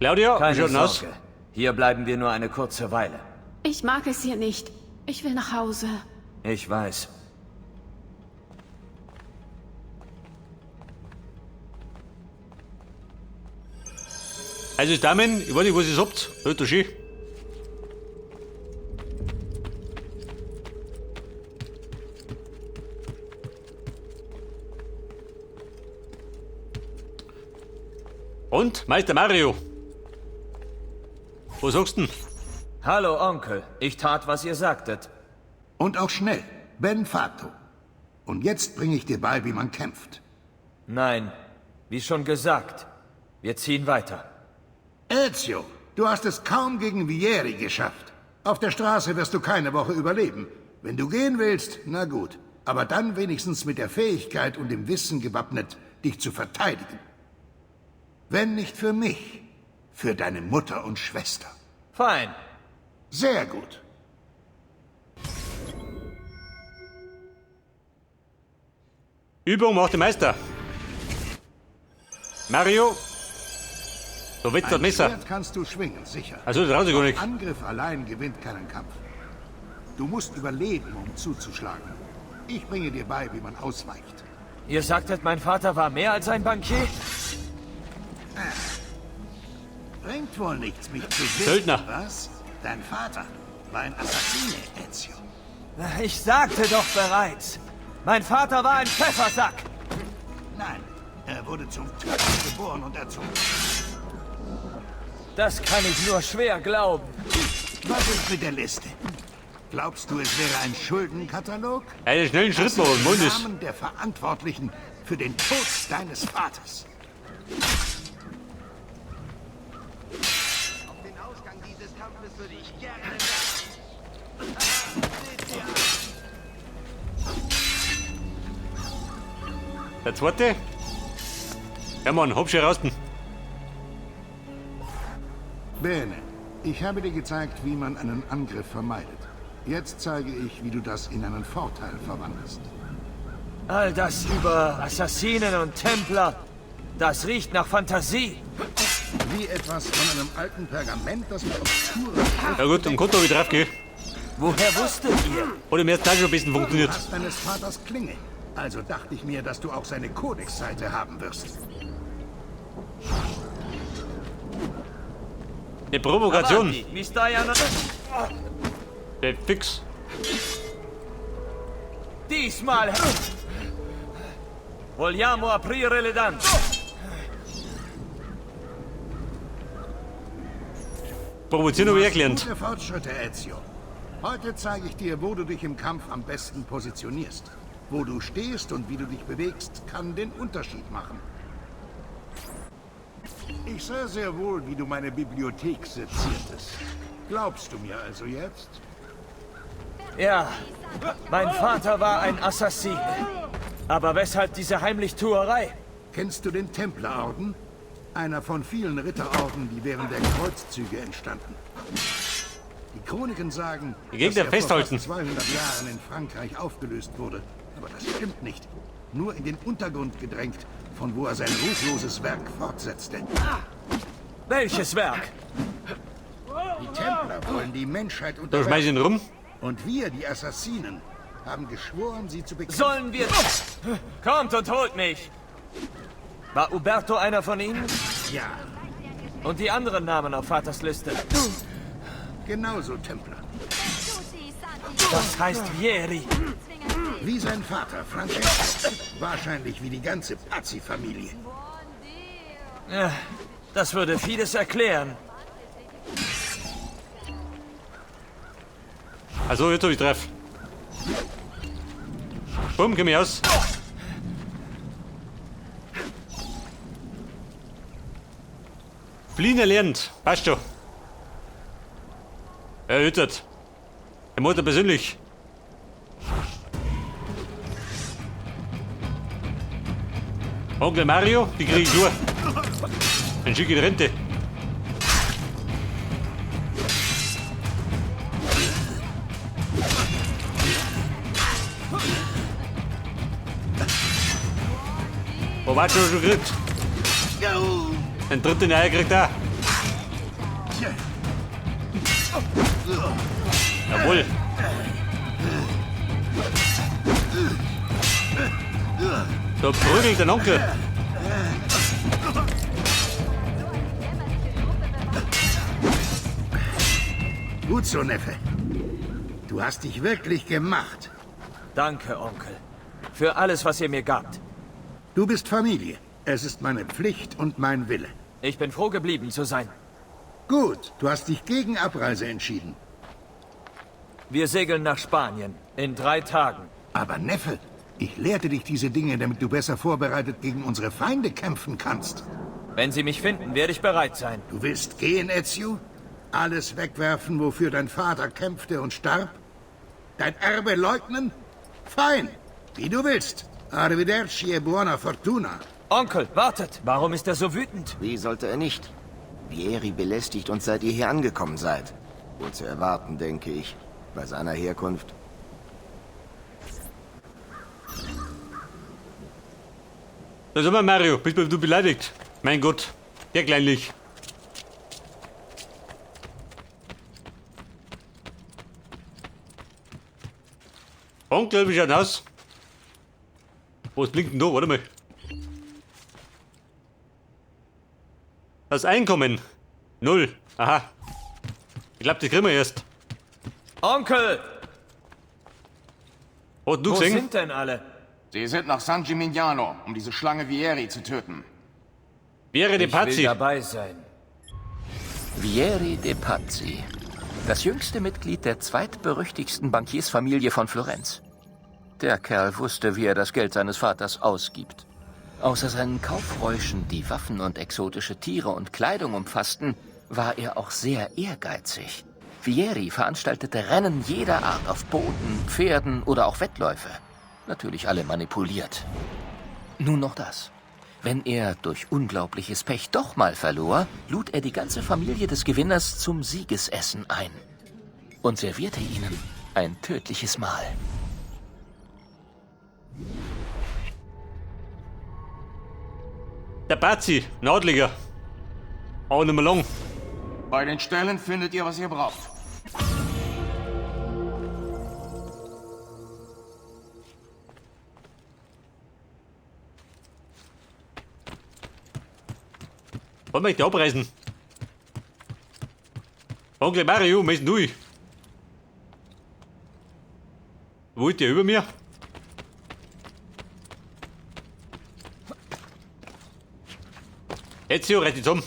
Claudia, wie Keine schaut denn aus? Sorge. Hier bleiben wir nur eine kurze Weile. Ich mag es hier nicht. Ich will nach Hause. Ich weiß. Also Damen, ich weiß nicht, was ihr habt. Hört doch schön. Und, Meister Mario. Was sagst du denn? Hallo, Onkel. Ich tat, was ihr sagtet. Und auch schnell. Ben fatto. Und jetzt bringe ich dir bei, wie man kämpft. Nein, wie schon gesagt, wir ziehen weiter. Ezio, du hast es kaum gegen Vieri geschafft. Auf der Straße wirst du keine Woche überleben. Wenn du gehen willst, na gut. Aber dann wenigstens mit der Fähigkeit und dem Wissen gewappnet, dich zu verteidigen. Wenn nicht für mich, für deine Mutter und Schwester. Fein. Sehr gut. Übung macht den Meister. Mario, da wird das Ein Messer. Schwert kannst du schwingen, sicher. Also, das traut sich gar nicht. Angriff allein gewinnt keinen Kampf. Du musst überleben, um zuzuschlagen. Ich bringe dir bei, wie man ausweicht. Ihr sagtet, mein Vater war mehr als ein Bankier? Bringt wohl nichts, mich zu wissen, Söldner. was? Dein Vater war ein Assassine, Ezio. Ich sagte doch bereits, mein Vater war ein Pfeffersack. Nein, er wurde zum Töten geboren und erzogen. Das kann ich nur schwer glauben. Was ist mit der Liste? Glaubst du, es wäre ein Schuldenkatalog? Einen schnellen Schritt Das sind machen, die wollen das? Namen der Verantwortlichen für den Tod deines Vaters. Auf den Ausgang dieses Kampfes würde ich gerne. Der zweite. Ja, Mann, hab schon raus. Bene, ich habe dir gezeigt, wie man einen Angriff vermeidet. Jetzt zeige ich, wie du das in einen Vorteil verwandelst. All das über Assassinen und Templer, das riecht nach Fantasie. Wie etwas von einem alten Pergament, das mit obskurer Schrift Ja gut, am Konto hab ich drauf geh. Woher wusstet ihr? Hat im ersten Teil schon ein bisschen Du funktioniert. hast deines Vaters Klinge. Also dachte ich mir, dass du auch seine Kodexseite haben wirst. Eine Provokation. Avanti, mi stai an- Der fix. Diesmal. Vogliamo aprire le danze. Provozieren habe ich auch gelernt. Gute Fortschritte, Ezio. Heute zeige ich dir, wo du dich im Kampf am besten positionierst. Wo du stehst und wie du dich bewegst, kann den Unterschied machen. Ich sah sehr wohl, wie du meine Bibliothek seziertest. Glaubst du mir also jetzt? Ja, mein Vater war ein Assassine. Aber weshalb diese Heimlichtuerei? Kennst du den Templerorden? Einer von vielen Ritterorden, die während der Kreuzzüge entstanden. Die Chroniken sagen, Die Gegner dass er vor festhalten. fast 200 Jahren in Frankreich aufgelöst wurde. Aber das stimmt nicht. Nur in den Untergrund gedrängt, von wo er sein ruchloses Werk fortsetzte. Welches Werk? Die Templer wollen die Menschheit Da schmeiß ich unterwerfen. ihn rum. Und wir, die Assassinen, haben geschworen, sie zu bekämpfen. Sollen wir... Kommt und holt mich! War Uberto einer von ihnen? Ja, Und die anderen Namen auf Vaters Liste? genauso Templer. Das heißt Vieri. Wie sein Vater, Francesco. Wahrscheinlich wie die ganze Pazzi-Familie. Das würde vieles erklären. Also, jetzt hab ich drauf. Bumm, komm ich aus. Fliehen erlernt. Passt schon. Ja, jetzt. Der Mutter persönlich. Onkel Mario, die krieg ich durch. Dann schick ich in Rente. Wo war schon gekriegt? Ein dritten Eier kriegt er. Jawohl. Da prügelt den Onkel. Gut so, Neffe. Du hast dich wirklich gemacht. Danke, Onkel. Für alles, was ihr mir gabt. Du bist Familie. Es ist meine Pflicht und mein Wille. Ich bin froh, geblieben zu sein. Gut, du hast dich gegen Abreise entschieden. Wir segeln nach Spanien. In 3 Tagen. Aber Neffe, ich lehrte dich diese Dinge, damit du besser vorbereitet gegen unsere Feinde kämpfen kannst. Wenn sie mich finden, werde ich bereit sein. Du willst gehen, Ezio? Alles wegwerfen, wofür dein Vater kämpfte und starb? Dein Erbe leugnen? Fein, wie du willst. Arrivederci e buona fortuna. Onkel, wartet! Warum ist er so wütend? Wie sollte er nicht? Vieri belästigt uns, seit ihr hier angekommen seid. Wohl zu erwarten, denke ich, bei seiner Herkunft. Da ist immer Mario, bist du beleidigt? Mein Gott, der kleinlich. Onkel, wie schaut aus? Was blinkt denn da? Warte mal. Das Einkommen. 0. Aha. Ich glaub, das kriegen wir erst. Onkel! Hast du Wo gesehen? sind denn alle? Sie sind nach San Gimignano, um diese Schlange Vieri zu töten. Vieri de Ich will Pazzi. dabei sein. Vieri de Pazzi. Das jüngste Mitglied der zweitberüchtigsten Bankiersfamilie von Florenz. Der Kerl wusste, wie er das Geld seines Vaters ausgibt. Außer seinen Kaufräuschen, die Waffen und exotische Tiere und Kleidung umfassten, war er auch sehr ehrgeizig. Vieri veranstaltete Rennen jeder Art auf Booten, Pferden oder auch Wettläufe. Natürlich alle manipuliert. Nun noch das. Wenn er durch unglaubliches Pech doch mal verlor, lud er die ganze Familie des Gewinners zum Siegesessen ein und servierte ihnen ein tödliches Mahl. Der Pazzi, Nordliga. Auch nicht mehr lang. Bei den Ställen findet ihr, was ihr braucht. Wollen wir nicht abreisen? Onkel Mario, was ist denn du? Wollt ihr über mir? Ezio, rett dich zusammen.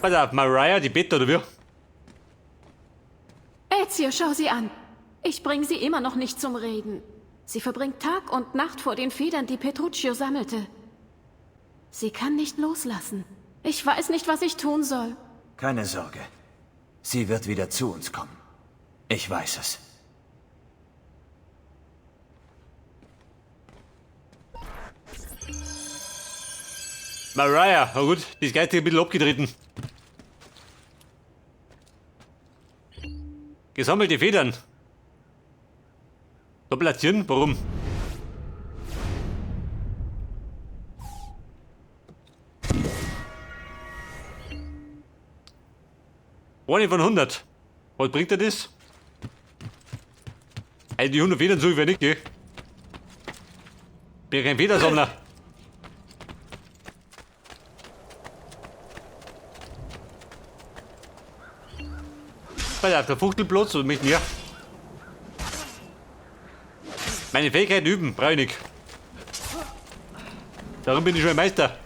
Pass auf, Mariah, die Bett, oder wie? Ezio, schau sie an. Ich bring sie immer noch nicht zum Reden. Sie verbringt Tag und Nacht vor den Federn, die Petruccio sammelte. Sie kann nicht loslassen. Ich weiß nicht, was ich tun soll. Keine Sorge. Sie wird wieder zu uns kommen. Ich weiß es. Mariah, na gut, die ist geistig ein bisschen abgetreten. Gesammelte Federn. Da platzieren? Warum? Eine von 100. Was bringt dir das? Also die 100 Federn suche ich mir nicht, gell? Bin kein Federsammler. Pass auf, der Fuchtelplatz und mich näher. Meine Fähigkeiten üben, brauche ich nicht. Darum bin ich schon ein Meister.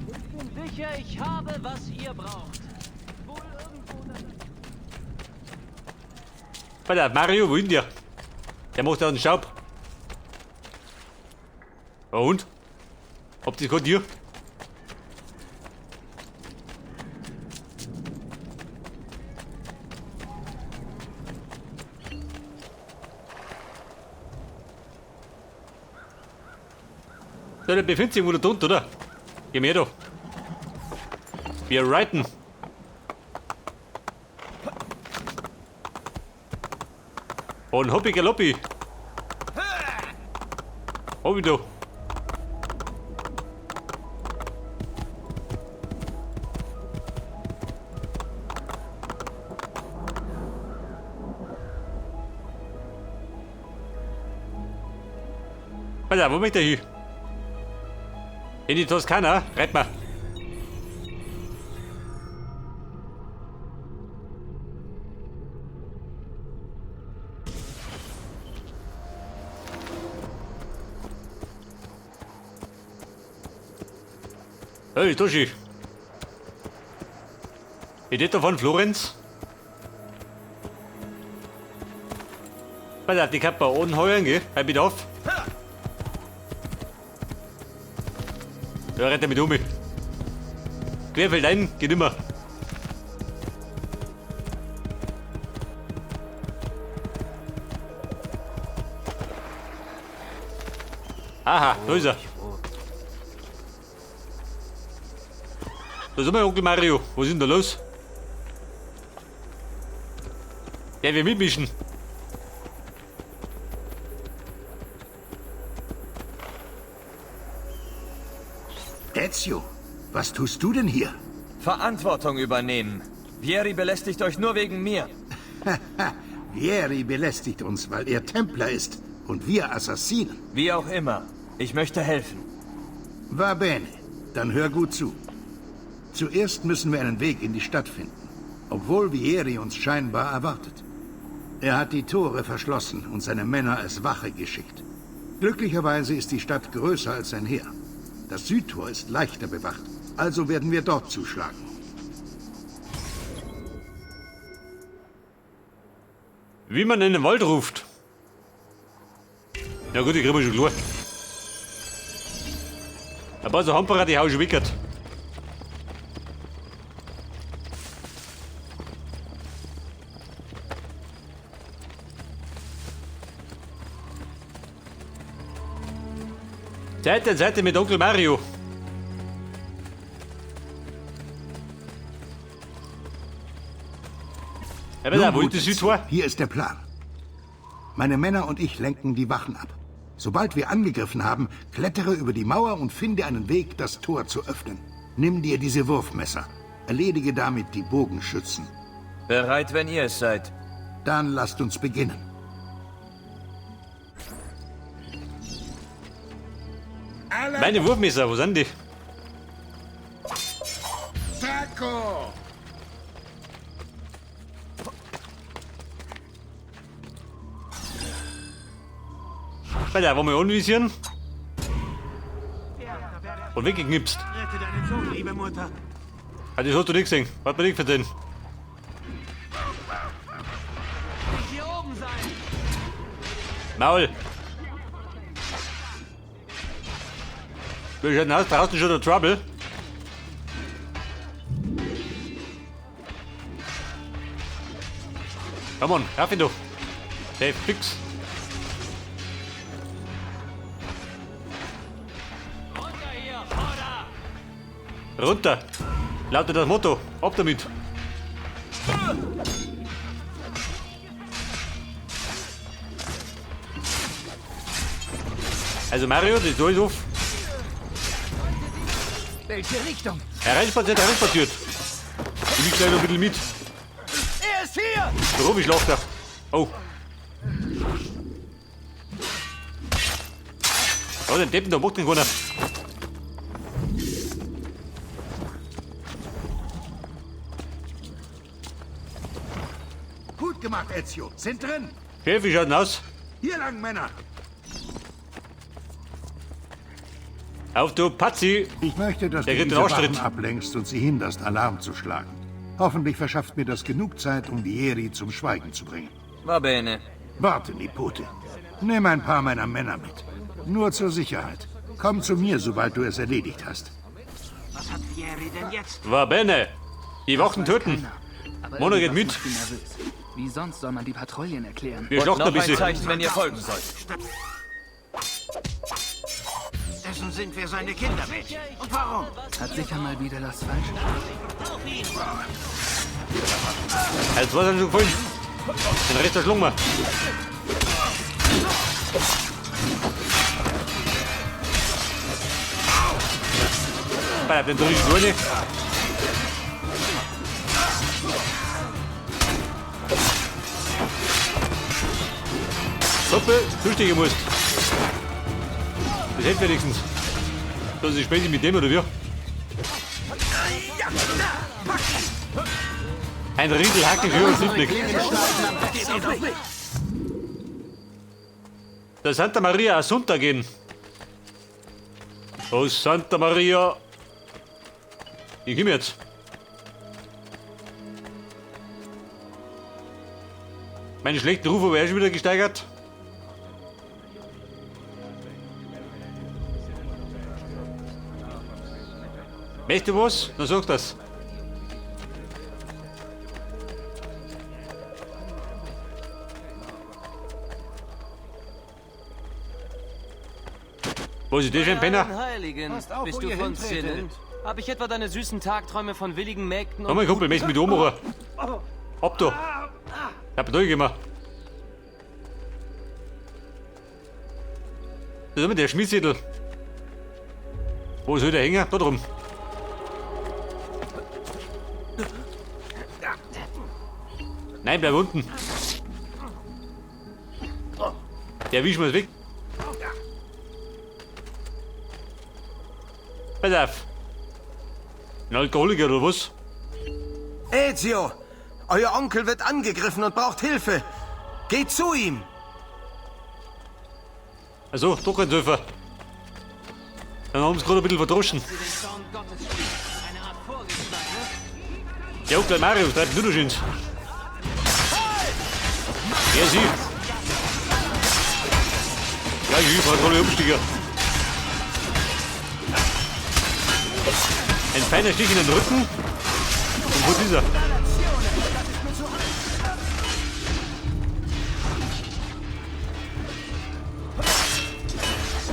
Ich bin sicher, ich habe, was ihr braucht. Wohl irgendwo da. Pass auf, Mario, wo ist der? Der macht ja den Staub. Ja, und? Habt ihr das hier? Da, der befindet sich irgendwo da drunter, oder? Geh mir da. Wir reiten. Und hoppi galoppi. Hoppi du. Alter, wo möchte ich hin? In die Toskana? Rett mal. Hey, Toschi. Idee von Florenz? Pass auf, die kann bei unten heuern, gell? Halt bitte auf. Ja, rennt er mit um. Querfeld ein, geht immer. Aha, da ist er. Da ist mein Onkel Mario. Was ist denn da los? Der will mitmischen. Ezio, was tust du denn hier? Verantwortung übernehmen. Vieri belästigt euch nur wegen mir. Vieri belästigt uns, weil er Templer ist und wir Assassinen. Wie auch immer. Ich möchte helfen. Va bene. Dann hör gut zu. Zuerst müssen wir einen Weg in die Stadt finden, obwohl Vieri uns scheinbar erwartet. Er hat die Tore verschlossen und seine Männer als Wache geschickt. Glücklicherweise ist die Stadt größer als sein Heer. Das Südtor ist leichter bewacht, also werden wir dort zuschlagen. Wie man in den Wald ruft. Na gut, ich krieg mir schon klar. Ein paar so Hamperer, die hau ich wickert. Seite an Seite mit Onkel Mario. Ja, Nun wo gut, ist das Südtor? Hier ist der Plan. Meine Männer und ich lenken die Wachen ab. Sobald wir angegriffen haben, klettere über die Mauer und finde einen Weg, das Tor zu öffnen. Nimm dir diese Wurfmesser. Erledige damit die Bogenschützen. Bereit, wenn ihr es seid. Dann lasst uns beginnen. Meine Wurfmesser, wo sind die? Taco! Alter, wollen wir anvisieren? Und weggeknipst. Rette deinen Sohn, liebe Mutter. Ah, das hast du nicht gesehen. Hat mir nicht verdient. Hier oben sein. Maul! Wir schauen aus, draußen schon der Trouble. Komm on, rauf ihn doch. Dave, fix. Runter! Lautet das Motto. Ab damit! Also Mario, das Tor ist auf. Welche Richtung? Hereinspaziert, hereinspaziert. Ich lieg gleich noch ein bisschen mit. Er ist hier! Warum? Ich schlaf da. Oh. Oh, den Deppen, da macht den keiner. Gut gemacht, Ezio. Sind drin. Chef, wie schaut denn aus? Hier lang, Männer. Auf du Patzi! Ich möchte, dass Der du kriegt diese den Arschtritt. Wachen ablenkst und sie hinderst, Alarm zu schlagen. Hoffentlich verschafft mir das genug Zeit, um Vieri zum Schweigen zu bringen. Va bene. Warte, Nipote. Nimm ein paar meiner Männer mit. Nur zur Sicherheit. Komm zu mir, sobald du es erledigt hast. Was hat Vieri denn jetzt? Va bene. Die Wachen töten. Aber Mona geht irgendwas mit. macht ihn nervös. Wie sonst soll man die Patrouillen erklären? Wir Und schlachten noch ein ein bisschen. Zeichen, wenn ihr folgen sollt. Dessen sind wir seine Kinder, Mädchen. Und warum? Hat sicher mal wieder das Falsche. Also, was hat schon gefallen? Den Rest erschlungen wir. Bei den dritten nicht. Suppe, zustechen musst. Das hält wenigstens. So, sie sprechen mit dem oder wie? Ein Riedel hacken für uns hilft nichts. Der Santa Maria Assunta gehen. Oh, Santa Maria. Ich komm jetzt. Meinen schlechten Ruf habe ich auch schon wieder gesteigert. Möchtest du was? Dann sag das. Was ist das für ein Penner? Heiligen, Passt auf, bist wo du ihr von hintretet. Sinnen? Hab ich etwa deine süßen Tagträume von willigen Mägden Komm mal, Kumpel, möchtest du mit ummachen? Ab da. Hab da gemacht. Das ist immer der Schmiedzettel. Wo soll der hängen? Da drum. Nein, bleib unten. Der wischen wir's weg. Pass auf. Ein Alkoholiker oder was? Ezio! Euer Onkel wird angegriffen und braucht Hilfe. Geht zu ihm! Also, doch ein Surfer. Dann haben sie gerade ein bisschen verdroschen. Der Onkel Mario treibt nur noch schön. Ja, sie. Ja, ich war alle Umsteiger. Ein feiner Stich in den Rücken. Und wo ist dieser?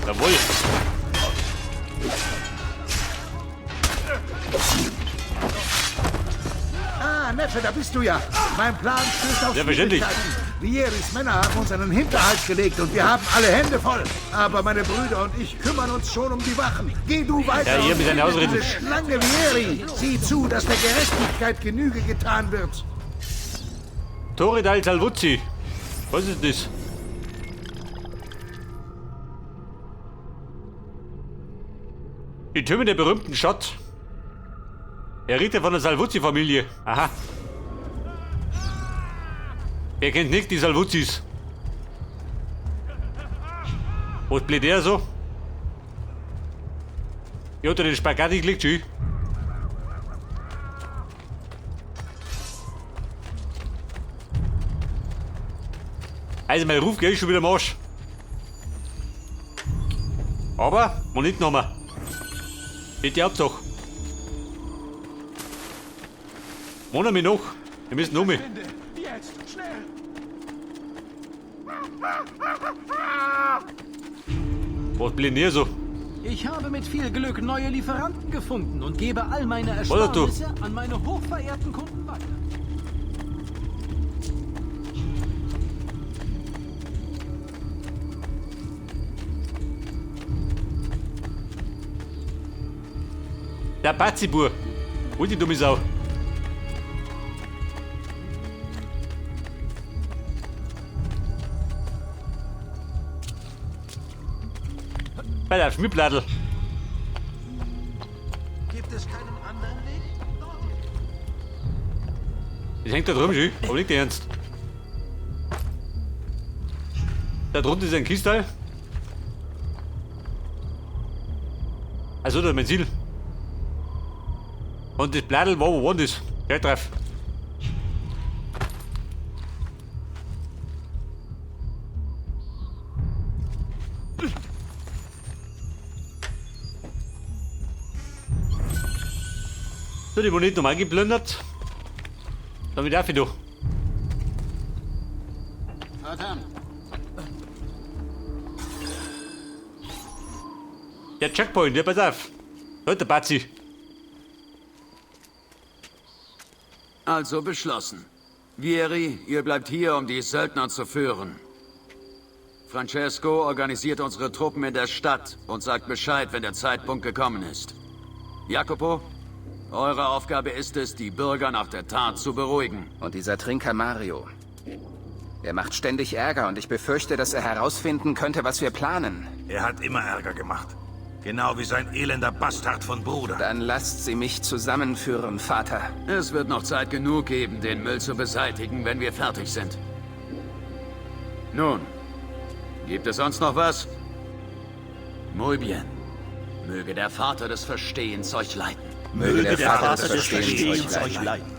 Jawohl. Ah, Neffe, da bist du ja. Mein Plan stößt auf Selbstverständlich. Schwierigkeiten. Vieris Männer haben uns einen Hinterhalt gelegt und wir haben alle Hände voll. Aber meine Brüder und ich kümmern uns schon um die Wachen. Geh du weiter. Ja, hier und mit seinen finde Ausreden. Diese Schlange Vieri. Sieh zu, dass der Gerechtigkeit Genüge getan wird. Torre del Salvuzzi. Was ist das? Die Türme der berühmten Stadt. Errichtet von der Salvuzzi-Familie. Aha. Wer kennt nicht die Salvuzzis? Was bläht der so? Ich hab da den Spaghetti gelegt, schön. Also mein Ruf geht schon wieder im Arsch. Aber, man nicht nochmal. Bitte die Hauptsache. Wundern mich noch. Wir müssen um. Jetzt, schnell! Was blindet ihr so? Ich habe mit viel Glück neue Lieferanten gefunden und gebe all meine Oder du? Ersparnisse an meine hochverehrten Kunden weiter. Der Batzibur. Hol die dumme Sau. Bei der Schmiedbladel. Gibt es keinen anderen Weg? Das hängt da drum, schön. Aber nicht ernst. Da drunter ist ein Kistal. Also, da ist mein Ziel. Und das Bladel war, wo war das? Gleich drauf. So, die Moneten nochmal geplündert. Damit darf ich doch. Verdammt. Der Checkpoint, ja, pass auf. Leute, Bazi. Also beschlossen. Vieri, ihr bleibt hier, um die Söldner zu führen. Francesco organisiert unsere Truppen in der Stadt und sagt Bescheid, wenn der Zeitpunkt gekommen ist. Jacopo, eure Aufgabe ist es, die Bürger nach der Tat zu beruhigen. Und dieser Trinker Mario. Er macht ständig Ärger und ich befürchte, dass er herausfinden könnte, was wir planen. Er hat immer Ärger gemacht. Genau wie sein elender Bastard von Bruder. Dann lasst sie mich zusammenführen, Vater. Es wird noch Zeit genug geben, den Müll zu beseitigen, wenn wir fertig sind. Nun, gibt es sonst noch was? Muy bien. Möge der Vater des Verstehens euch leiten. Möge der Vater des Verstehens euch leiten.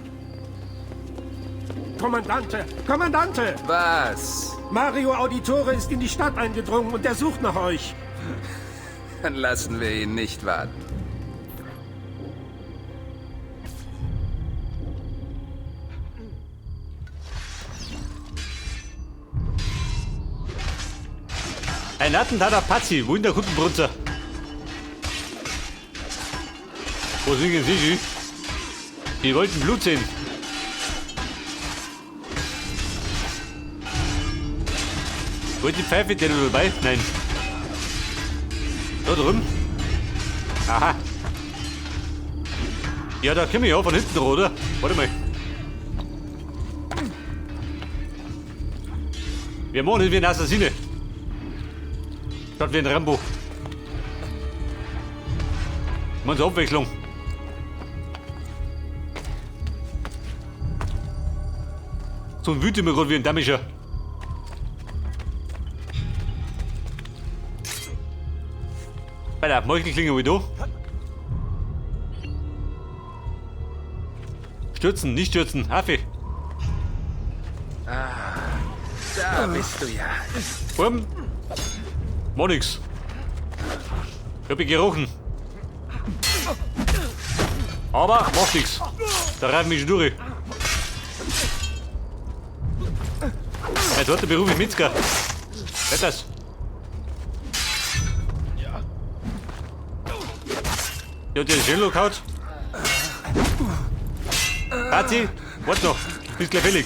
Kommandante! Kommandante! Was? Mario Auditore ist in die Stadt eingedrungen und er sucht nach euch. Dann lassen wir ihn nicht warten. Ein Attentat auf Pazzi, Wunderkuttenbrunzer. Wo singen Sie? Die wollten Blut sehen. Wo ist die Pfeife denn dabei? Nein. Da drüben? Aha. Ja, da komme ich auch von hinten, oder? Warte mal. Wir machen es wie ein Assassine. Statt wie ein Rambo. Machen Sie Abwechslung. So ein wütend mir gerade wie ein Damischer. Bei der Meuchelklinge wieder. Stürzen, nicht stürzen. Affe. Ah, da bist du ja. Bumm. War nix. Ich hab ihn gerochen. Aber macht nix. Da reiben mich schon durch. Mein zweiter Beruf ist Metzger. Wer das? Ja, der ist schön gehauen. Pazi, warte noch. Bist gleich fällig.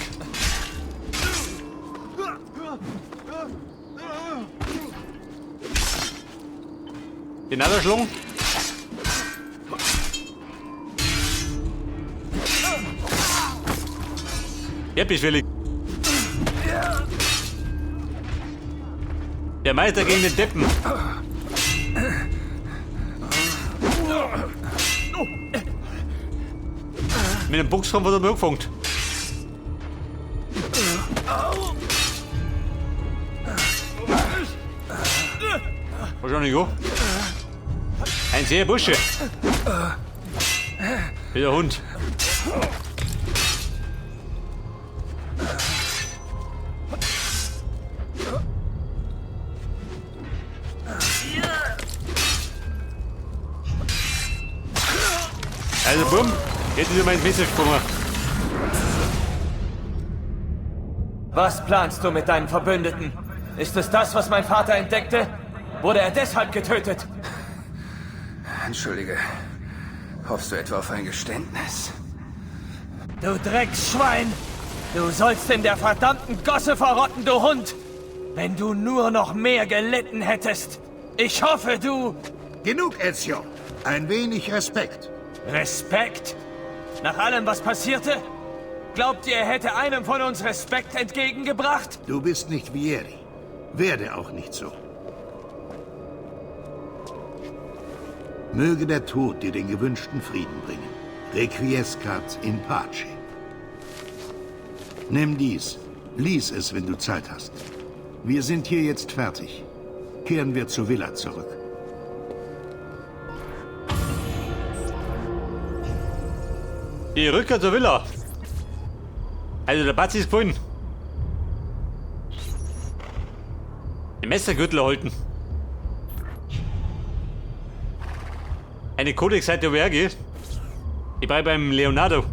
Den anderen Schlung. Ja, bist fällig. Der Meister gegen den Deppen. Mit dem Boxkampf hat er mir angefangen. Wahrscheinlich ja. Ein sehr Bursche. Wie der Hund. Also bumm, jetzt ist er mein Messer gesprungen. Was planst du mit deinen Verbündeten? Ist es das, was mein Vater entdeckte? Wurde er deshalb getötet? Entschuldige. Hoffst du etwa auf ein Geständnis? Du Drecksschwein! Du sollst in der verdammten Gosse verrotten, du Hund! Wenn du nur noch mehr gelitten hättest! Ich hoffe, du... Genug, Ezio. Ein wenig Respekt. Respekt? Nach allem, was passierte? Glaubt ihr, er hätte einem von uns Respekt entgegengebracht? Du bist nicht Vieri. Werde auch nicht so. Möge der Tod dir den gewünschten Frieden bringen. Requiescat in pace. Nimm dies. Lies es, wenn du Zeit hast. Wir sind hier jetzt fertig. Kehren wir zur Villa zurück. Die Rückkehr zur Villa. Also der Batzi ist gefallen. Den Messergürtel erhalten. Eine Codex-Seite über. Ich bleib beim Leonardo.